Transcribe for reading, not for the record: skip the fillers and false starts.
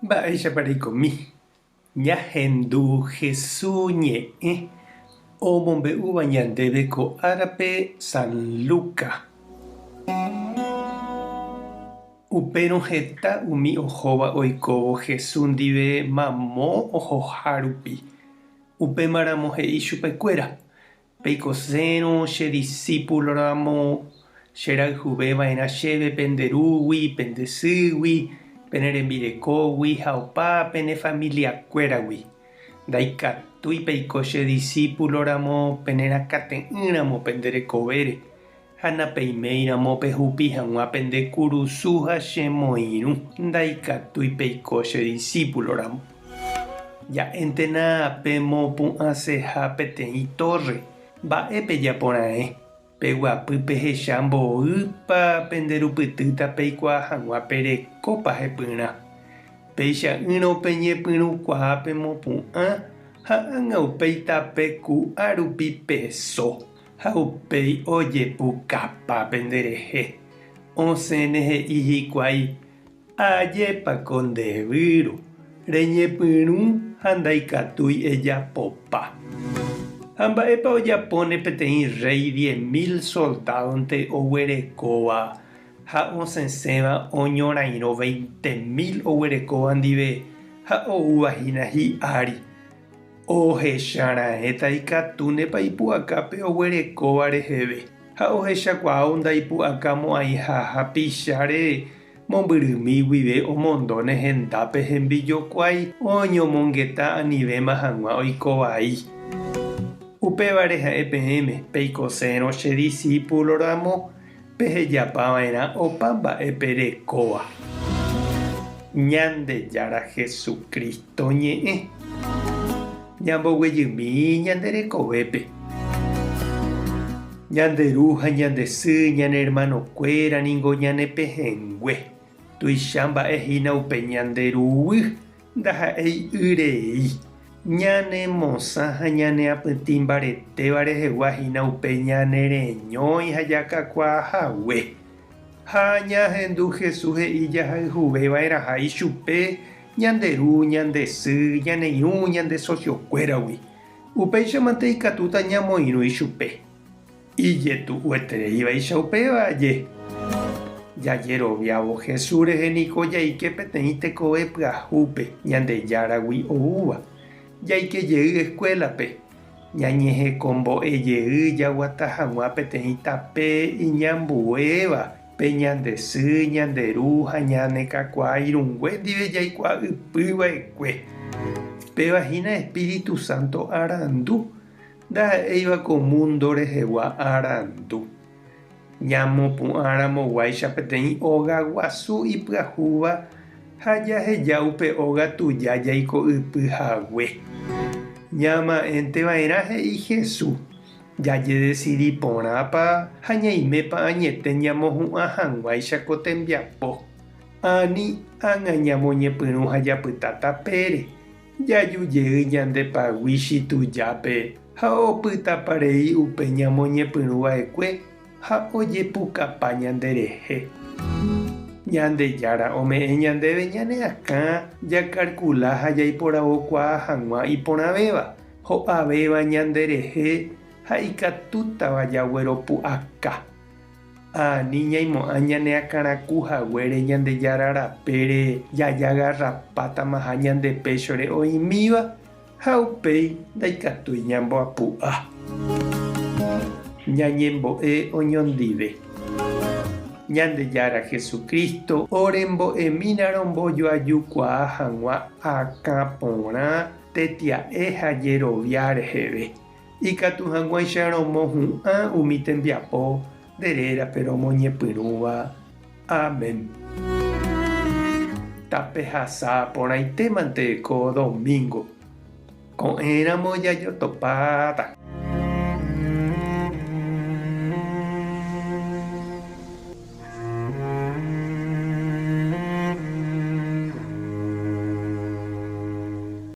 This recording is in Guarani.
Mba'éichapa reikomi? Ñahendu Hesu ñe'ẽ omombe'úva ñandéve ko árape San Luca. Upérõ heta umi ohóva oikóvo Hesu ndive mamo ohoha rupi. Upémaramo he'i chupekuéra, Peikosérõ che disípulo ramo, che rayhuve va'erã chéve pende rúgui, pende sýgui, pene rembirekógui ha opa pene familiakuéragui. Ndaikatúi peiko che disípulo ramo penerakate'ỹ ramo pende rekovére, ha napeiméi ramo pehupi hag̃ua pende kurusu ha che moirũ, ndaikatúi peiko che disípulo ramo. Ja'éntena pemopu'ãseha peteĩ tórre, mba'e pejapo raẽ? Peguapy pehecha mboýpa penderupytýta peikuaa hag̃ua perekópa hepyrã. Péicha'ỹrõ peñepyrũkuaa pemopu'ã ha ág̃a upéi tape ku'a rupi peso. Ha upéi ojepukapa penderehe. Osẽne he'i hikuái, Ajépa ko nde výro, reñepyrũ ha ndaikatúi ejapopa. Ha mba'épa ojapóne peteĩ rréi 10,000 soldádonte oguerekóva ha osẽsẽva oñorairõ 20,000 oguerekóva ndive ha oúva hína hi'ári? Ohecha raẽta ikatúnepa ipu'aka pe oguerekóva reheve, ha ohechakuaa ndaipu'aka mo'ãiha hapicháre mombyrymi guive omondóne hendápe hembijokuái oñomongeta anivéma hag̃ua oiko vai. Upévare ha'e peẽme, peikosérõ che disípulo ramo, pehejapa va'erã opa mba'e perekóva. Ñandejára Jesucristo ñe'ẽ. Ñamboguejymi ñande rekovépe. Ñande ru ha ñande sy, ñane hermanokuéra ningo ñane pehẽngue. Tuicha mba'e hína upe ñande ruguy. Ndaha'éi y rei. Ñane mosã ha ñane apytĩ mbaretéva rehegua hína upe ñane reñói ha jakakuaa hague. Ha ñahendu Jesús he'i jahayhuve va'erãha ichupe ñande ru, ñande sy, ñane irũ, ñande socio-kuéragui. Upéicha mante ikatúta ñamoirũ ichupe. Ijetu'uetereívaicha upéva aje. Jajeroviávo Jesús rehe niko jaike peteĩ tekove pyahúpe Ñandejáragui oúva. Jaike jey eskuélape, ñañehekombo'e jey jaguata hag̃ua peteĩ tape iñambuéva pe ñande sy, ñande ru ha ñane kakuaa irũngue ndive jaikuaa ypy va'ekue. Péva hína Espíritu Santo arandu. Ndaha'éiva ko múndo rehegua arandu. Ñamopu'ãramoguáicha peteĩ óga guasu ipyahúva ha jaheja upe óga tuja jaiko ypy hague. Ñama'ẽnte va'erã he'i Jesús, jajedesidi porãpa ha ñaimépa añete ñamohu'ã hag̃uáicha ko tembiapo. Ani ág̃a ñamoñepyrũ ha japyta tapére. Jaju jey ñande paguichi tujápe ha opytapa rei upe ñamoñepyrũ va'ekue ha ojepukapa ñande rehe. Ñandejára ome'ẽ ñandéve ñane akã jakarkula ha jaiporavokuaa hag̃ua iporãvéva, ho'avéva ñande rehe ha ikatútava jagueropu'aka. Ani ñaimo'ã ñaneakãraku haguére Ñandejára rapére jajagarrapátamaha ñande péchore oĩmíva ha upéi ndaikatúi ñamboapu'a. Ñañembo'e oñondive. Ñandejára Jesucristo orembo'emína rombojoajukuaa hag̃ua akã porã tetia'e ha jerovia reheve. Ikatu hag̃uáicha romohu'ã umi tembiapo nde rérape romoñepyrũva. Amén. Tapehasa porãitémante ko domingo. Ko'ẽramo jajotopáta.